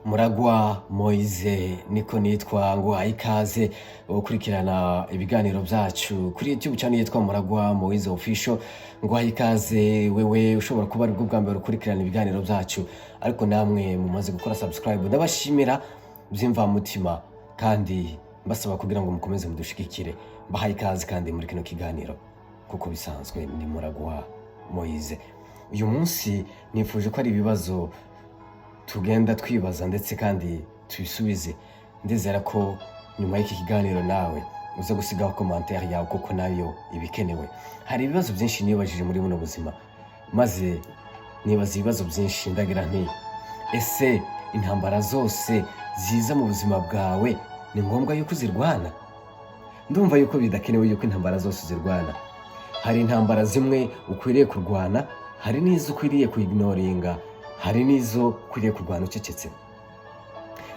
Muragwa Moise niko nitwa, nguhaye ikaze gukurikirana ibiganiro byacu kuri YouTube channel yitwa Muragwa Moise Official. Nguhaye ikaze wewe ushobora kuba aribwo bwa mbere ukurikirana ibiganiro byacu, ariko namwe mumaze gukora subscribe ndabashimira by'imvamutima kandi mbasaba kugira ngo mukomeze mudushigikire. Mbahaye ikaze kandi muri kino kiganiro, kuko bisanzwe ni Muragwa Moise. Uyu munsi nifuje ko ari ibibazo tugenda twibaza ndetse kandi tubisubize. Ndizera ko nyuma y'iki kiganiro nawe uza gusigaho commentaire yawe, kuko nayo iba ikenewe. Hari ibibazo byinshi nibajije muri buno buzima, maze nibaza ibibazo byinshi, ndagira nti: "Ese intambara zose ziza mu buzima bwawe ni ngombwa yuko uzirwana?" Ndumva yuko bidakenewe yuko intambara zose uzirwana. Hari intambara zimwe ukwiriye kurwana, hari n'izo ukwiriye kuignoringa, hari n'izo ukwiriye kurwana ucecetse.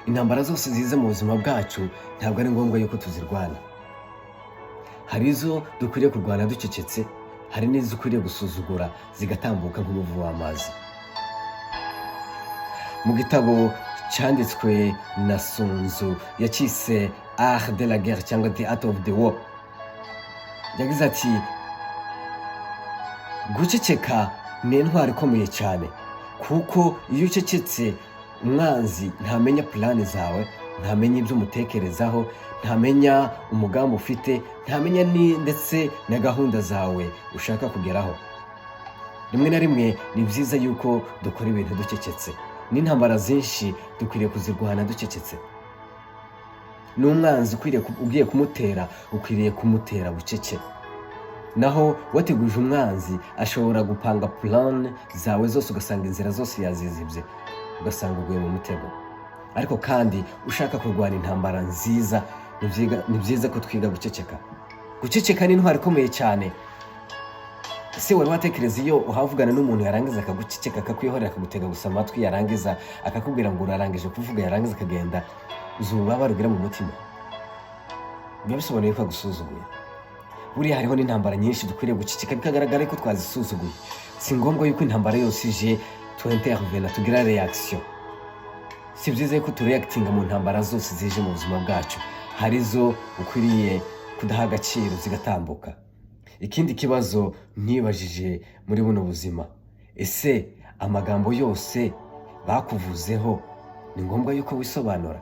Intambara zose ziza mu buzima bwacu ntabwo ari ngombwa yuko tuzirwana. Hari izo dukwiriye kurwana ducecetse, hari n'izo ukwiriye gusuzugura zigatambuka nk'umuvu w'amazi. Mu gitabo cyanditswe na Sun Tzu yacyise Art de la Guerre cyangwa The Art of the War, yagize ati: "Guceceka ni intwaro ikomeye cyane, kuko iyo ucecetse umwanzi ntamenya plan zawe, ntamenya ibyo umutekerezaho, ntamenya umugambi ufite, ntamenya ni ndetse na gahunda zawe ushaka kugeraho." Rimwe na rimwe ni byiza yuko dukora ibintu ducecetse, n'intambara zinshi dukwiriye kuzirwana ducecetse. N'umwanzi ukwiriye ugiye kumutera, ukwiriye kumutera bucece. Naho wateguje umwanzi, ashobora gupanga plan zawe zose, ugasanga inzira zose yazizibye, ugasanga uguye mu mutego. Ariko kandi ushaka kurwana intambara nziza, ni byiza ko twiga guceceka. Guceceka ni intwaro ikomeye cyane. Ese wari watekereza iyo uhavugana n'umuntu, yarangiza akaguceceka, akakwihorera, akagutega gusa amatwi, yarangiza akakubwira ngo urarangije kuvuga, yarangiza akagenda? Uzi ububabare ugira mu mutima? Biba bisobanuye ko agusuzuguye. Buriya hariho n'intambara nyinshi dukwiriye guceceka bikagaragara ko twazisuzuguye. Si ngombwa yuko intambara yose ije tuintervena, tugira réaction. Si byiza yuko tureactinga mu ntambara zose zije mu buzima bwacu. Hari izo ukwiriye kudaha agaciro zigatambuka. Ikindi kibazo nibajije muri buno buzima: ese amagambo yose bakuvuzeho ni ngombwa yuko wisobanura?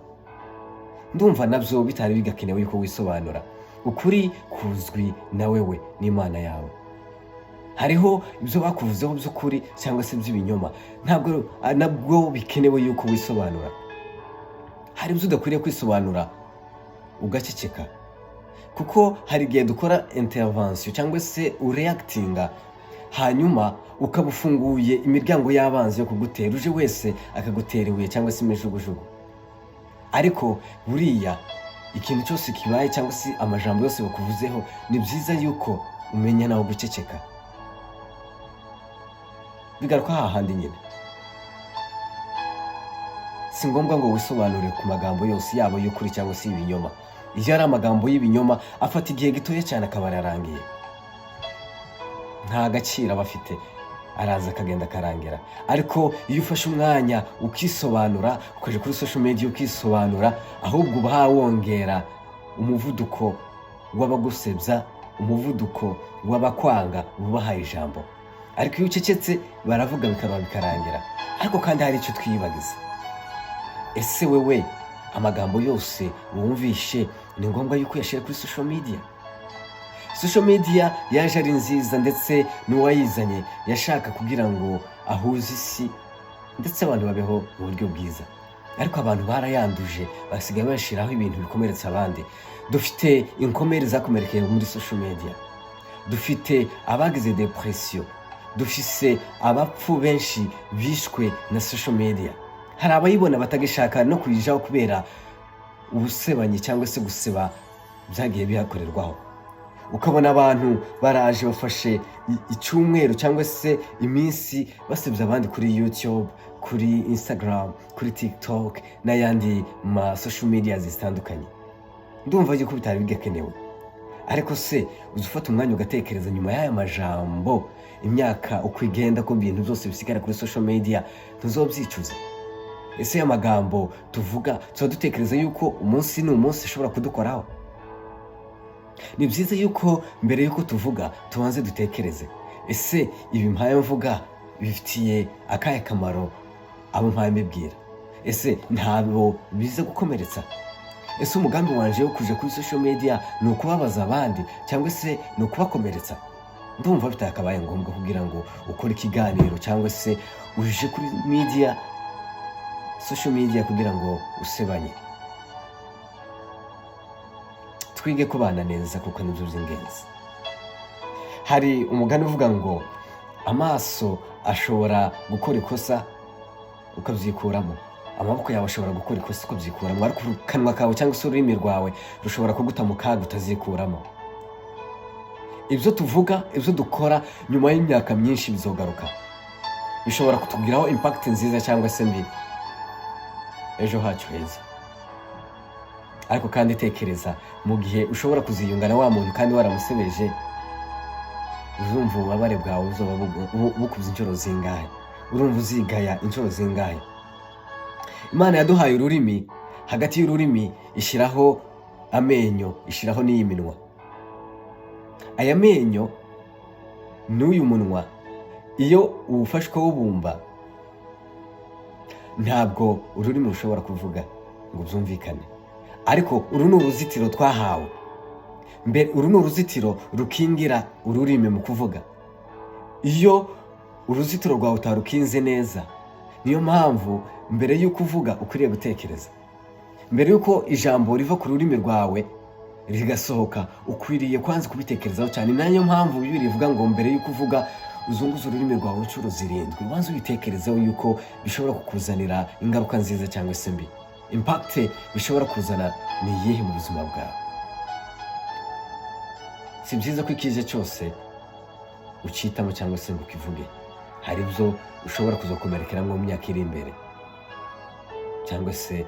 Ndumva nabyo bitari bigakenewe yuko wisobanura. Ukuri kuzwi na wewe n'Imana yawe. Hariho ibyo bakuvuzeho by'ukuri cyangwa se by'ibinyoma, ntabwo nabwo bikenewe yuko wisobanura. Hari ibyo udakwiriye kwisobanura, ugaceceka, kuko hari igihe dukora intervention cyangwa se ureactinga, hanyuma ukaba ufunguye imiryango y'abanzi yo kugutera, uje wese akagutera ibuye cyangwa se imijugujugu. Ariko buriya ikintu cyose kibaye cyangwa se amajambo yose bakuvuzeho, ni byiza yuko umenya nawe guceceka. Bigaruka hahandi nyine, si ngombwa ngo wisobanure ku magambo yose, yaba y'ukuri cyangwa se ibinyoma. Iyo ari amagambo y'ibinyoma, afata igihe gitoya cyane akaba ararangiye, nta gaciro aba afite, araza akagenda akarangira. Ariko iyo ufashe umwanya ukisobanura, ukajya kuri social media ukisobanura, ahubwo uba wongera umuvuduko w'abagusebya, umuvuduko w'abakwanga, uba ubahaye ijambo. Ariko iyo ucecetse, baravuga bikaba bikarangira. Ariko kandi hari icyo twiyibagiza: ese wewe amagambo yose wumvishe ni ngombwa yuko uyashyira kuri social media? Social media yaje ari nziza, ndetse n'uwayizanye yashaka kugira ngo ahuze isi, ndetse abantu babeho mu buryo bwiza. Ariko abantu barayanduje, basigaye bashyiraho ibintu bikomeretsa abandi. Dufite inkomere zakomerekeye muri social media, dufite abagize dépression, dufise abapfu benshi bishwe na social media. Hari abayibona batagishaka no kuyijaho kubera ubusebanyi cyangwa se guseba byagiye bihakorerwaho. Ukabona abantu baraje bafashe icyumweru cyangwa se iminsi basebya abandi kuri YouTube, kuri Instagram, kuri TikTok n'ayandi ma social media zitandukanye. Ndumva yuko bitari bigakenewe. Ariko se uza ufata umwanya ugatekereza, nyuma y'aya majambo, imyaka uko igenda, ko ibintu byose bisigara kuri social media, ntuzobyicuza? Ese amagambo tuvuga tuba dutekereza yuko umunsi ni umunsi ashobora kudukoraho? Ni byiza yuko mbere yuko tuvuga tubanze dutekereze: ese ibi mpaye mvuga bifitiye akahe kamaro abo mpaye mbibwira? Ese ntabwo biza gukomeretsa? Ese umugambi wanje wo kuja kuri social media ni ukubabaza abandi cyangwa se ni ukubakomeretsa? Ndumva bitakabaye ngombwa kugira ngo ukore ikiganiro cyangwa se uje kuri media, social media, kugira ngo usebanye. Twige kubana neza kuko nibyo by'ingenzi. Hari umugani uvuga ngo amaso ashobora gukora ikosa ukabyikuramo, amaboko yawe ashobora gukora ikosa ukabyikuramo, ariko akanwa kawe cyangwa se ururimi rwawe rushobora kuguta mu kaga utazikuramo. Ibyo tuvuga, ibyo dukora, nyuma y'imyaka myinshi bizogaruka, bishobora kutugiraho impact nziza cyangwa se mbi ejo hacu heza. Ariko kandi tekereza mu gihe ushobora kuziyunga na wa muntu kandi waramusebeje, uzumva ububabare bwawe buzoba bukubye inshuro zingahe? Urumva uzigaya inshuro zingahe? Imana yaduhaye ururimi, hagati y'ururimi ishyiraho amenyo, ishyiraho n'iyi minwa. Aya menyo n'uyu munwa, iyo uwufashe ukawubumba, ntabwo ururimi rushobora kuvuga ngo byumvikane. Ariko uru ni uruzitiro twahawe mbere, uru ni uruzitiro rukingira ururimi mu kuvuga. Iyo uruzitiro rwawe utarukinze neza, niyo mpamvu mbere y'uko uvuga ukwiriye gutekereza. Mbere y'uko ijambo riva ku rurimi rwawe rigasohoka, ukwiriye kwanza kubitekerezaho cyane. Nayo mpamvu Bibiliya ivuga ngo mbere y'uko uvuga uzunguze ururimi rwawe inshuro 7, ubanze ubitekerezeho yuko bishobora kukuzanira ingaruka nziza cyangwa se mbi. Impact bishobora kuzana ni iyihe mu buzima bwawe? Si byiza ko ikije cyose ucyitamo cyangwa se ngo ukivuge. Hari ibyo ushobora kuzakomerekeramo mu myaka iri imbere, cyangwa se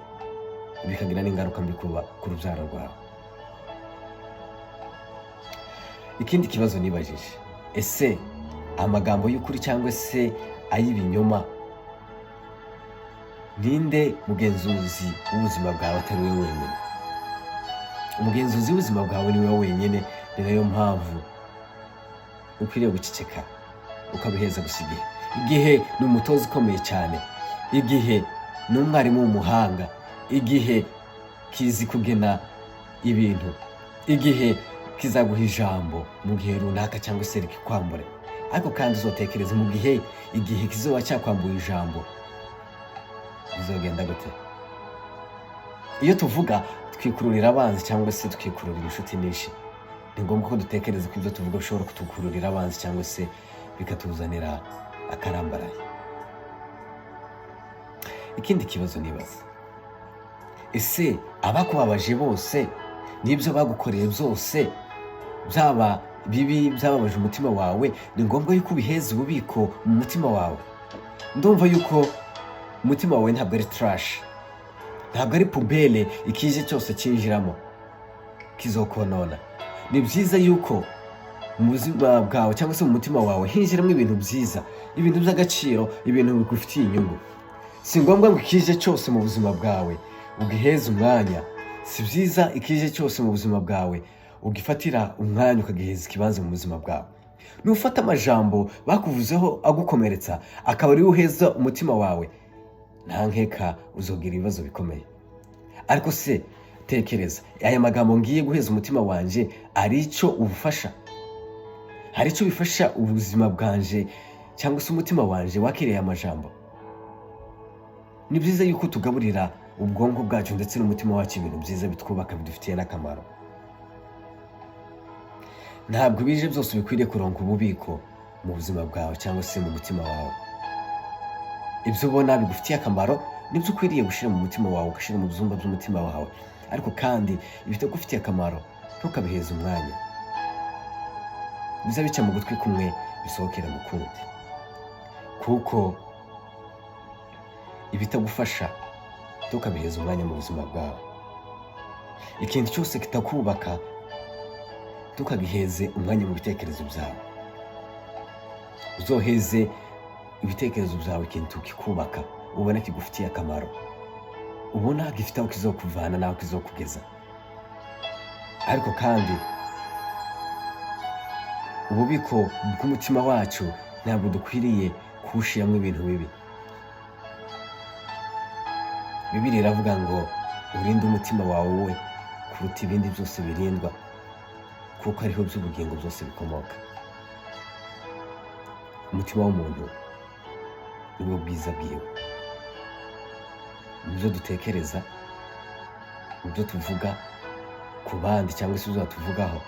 bikagira n'ingaruka mbi kuba ku rubyaro rwawe. Ikindi kibazo nibajije: ese amagambo y'ukuri cyangwa se ay'ibinyoma, ninde mugenzuzi w'ubuzima bwawe atari wowe wenyine? Umugenzuzi w'ubuzima bwawe ni wowe wenyine. Ni nayo mpamvu ukwiriye guceceka ukabiheza gusa igihe. Igihe ni umutoza ukomeye cyane, igihe ni umwarimu w'umuhanga, igihe kizi kugena ibintu, igihe kizaguha ijambo mu gihe runaka cyangwa se rikikwambure. Ariko kandi uzotekereze mu gihe igihe kizoba cyakwambuye ijambo, bizogenda gute? Iyo tuvuga twikururira abanzi cyangwa se tukikururira inshuti nyinshi. Ni ngombwa ko dutekereza ko ibyo tuvuga bishobora kutukururira abanzi cyangwa se bikatuzanira akarambaraye. Ikindi kibazo nibaza: ese abakubabaje bose n'ibyo bagukoreye byose, byaba bibi byababaje umutima wawe, ni ngombwa yuko ubiheza ububiko mu mutima wawe? Ndumva yuko umutima wawe ntabwo ari trash, ntabwo ari poubelle ikije cyose cyinjiramo kizokonona. Ni byiza yuko mu buzima bwawe cyangwa se mu mutima wawe hinjiramo ibintu byiza, ibintu by'agaciro, ibintu bigufitiye inyungu. Si ngombwa ngo ikije cyose mu buzima bwawe ugiheze umwanya. Si byiza ikije cyose mu buzima bwawe ugifatira umwanya, ukagiheza ikibanza mu buzima bwawe. Nufata amajambo bakuvuzeho agukomeretsa akaba ariwe uheza umutima wawe, nta nkeka uzogira ibibazo bikomeye. Ariko se tekereza, aya magambo ngiye guheza umutima wanje ari icyo ubufasha? Hari icyo bifasha ubuzima bwanje cyangwa se umutima wanje wakiriye amajambo? Ni byiza yuko tugaburira ubwonko bwacu ndetse n'umutima wacu ibintu byiza bitwubaka, bidufitiye n'akamaro. Ntabwo ibije byose bikwiriye kuronka ububiko mu buzima bwawe cyangwa se mu mutima wawe. Ibyo ubona bigufitiye akamaro nibyo ukwiriye gushyira mu mutima wawe, ugashyira mu byumba by'umutima wawe. Ariko kandi ibitagufitiye akamaro ntukabiheze umwanya, biza bica mu gutwi kumwe bisohokera mu kundi, kuko ibitagufasha ntukabiheze umwanya mu buzima bwawe. Ikintu cyose kitakubaka ntukagiheze umwanya mu bitekerezo byawe. Uzoheze ibitekerezo byawe ikintu kikubaka, Ubona kigufitiye akamaro, ubona gifite aho kizokuvana n'aho kizokugeza. Ariko kandi ububiko bw'umutima wacu ntabwo dukwiriye kuwushyiramo ibintu bibi. Bibiliya iravuga ngo urinde umutima wawe wowe kuruta ibindi byose birindwa, kuko ariho by'ubugingo byose bikomoka. Umutima w'umuntu nibwo bwiza bwiwe. Mu byo dutekereza, mu byo tuvuga ku bandi cyangwa se ibyo batuvugaho,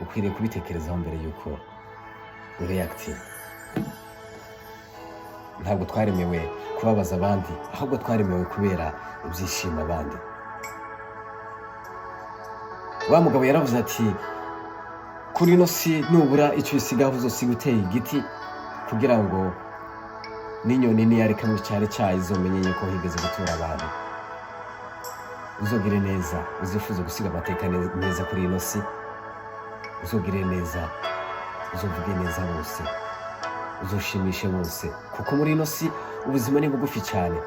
ukwiriye kubitekerezaho mbere y'uko ureactinga. Ntabwo twaremewe kubabaza abandi, ahubwo twaremewe kubera ibyishimo abandi. Wa mugabo yaravuze ati: "Kuri ino si nubura icyo usigaho, uzosiga uteye igiti, kugira ngo n'inyoni niyarika mu cyari cyayo izomenye yuko higeze gutura abantu." Uzogire neza, uzifuza gusiga amateka meza kuri ino si. Uzogire neza, uzovuge neza bose, uzoshimishe bose, kuko muri ino si ubuzima ni bugufi cyane.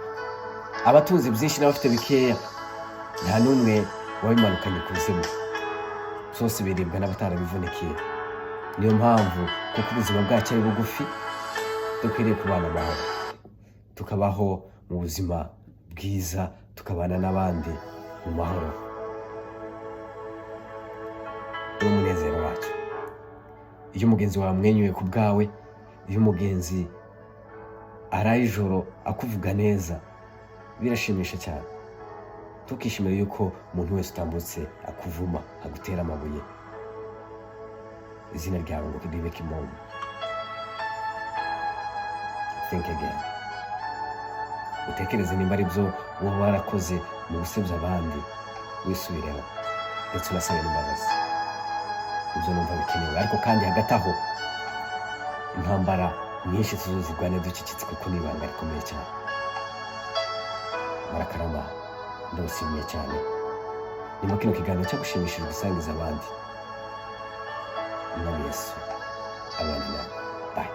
Abatunze byinshi n'abafite bikeya, nta n'umwe wabimanukanye kuzimu. Byose biribwa n'abatarabivunikiye. Niyo mpamvu, kuko ubuzima bwacu ari bugufi, dukwiriye kubana amahoro, tukabaho mu buzima bwiza, tukabana n'abandi mu mahoro. Niwo munezero wacu. Iyo umugenzi wawe amwenyuye ku bwawe, iyo umugenzi araye ijoro akuvuga neza, birashimisha cyane. Ntukishimire yuko umuntu wese utambutse akuvuma, agutera amabuye, izina ryawe ngo ribe kimomo. Think again, utekereze nimba ari byo wowe warakoze mu gusebya abandi, wisubireho ndetse unasabe n'imbabazi. Ibyo numva bikenewe. Ariko kandi hagati aho, intambara nyinshi tuzozirwane ducecetse, kuko ni ibanga rikomeye cyane. Murakarama, ndabashimiye cyane. Nimba kino kiganiro cyagushimishije, gusangiza abandi. Umwami Yesu abana nawe. Bye.